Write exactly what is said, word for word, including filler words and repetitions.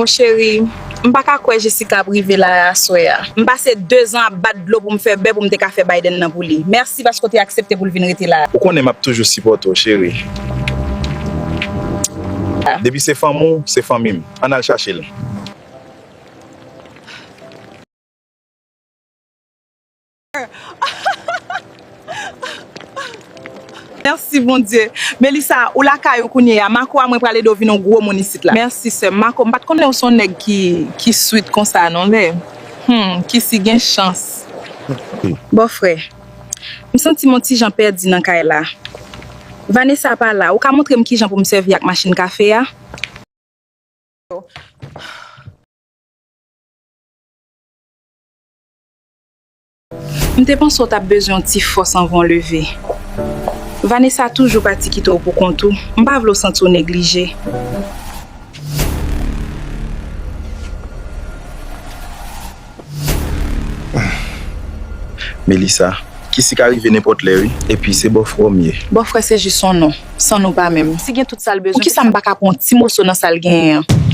Mon cheri, m pa ka kwè Jessica ap rive la aswè a. M pase de zan ap bat dlo pou m fè bè pou m te ka fè Biden nan pou li. Mèsi paske w te aksepte pou l vin rete la. Ou konnen m ap toujou sipòte w, cheri. Depi se fanmi w, se fanmi m. Ann al chache l. Mèsi Bondye. Melissa, ou lakay ou kounye a. Marco a mwen pral ede w vin yon gwo moun isit la. Mèsi sè m. Marco, m pa t konnen ou se yon nèg ki, ki sweet konsa non lè. Hmm, Kisi gen chans. Bòfrè, m santi m yon ti jan pèdi nan kay la. Vanessa pa la, ou ka montre m kijan pou m sèvi ak machin kafe a? M te panse w t ap bezwen yon ti fòs anvan w leve. Vanessa toujou pati kite w pou kont ou. M pa vle w santi w neglije. Melissa, Kisi ka rive nenpòt lè, wi. Epi se bòfrè w m ye. Bòfrè se jis yon non. San nou pa menm. Si gen tout sa l bezwen. Poukisa m pa ka pran yon ti moso nan sa l genyen an?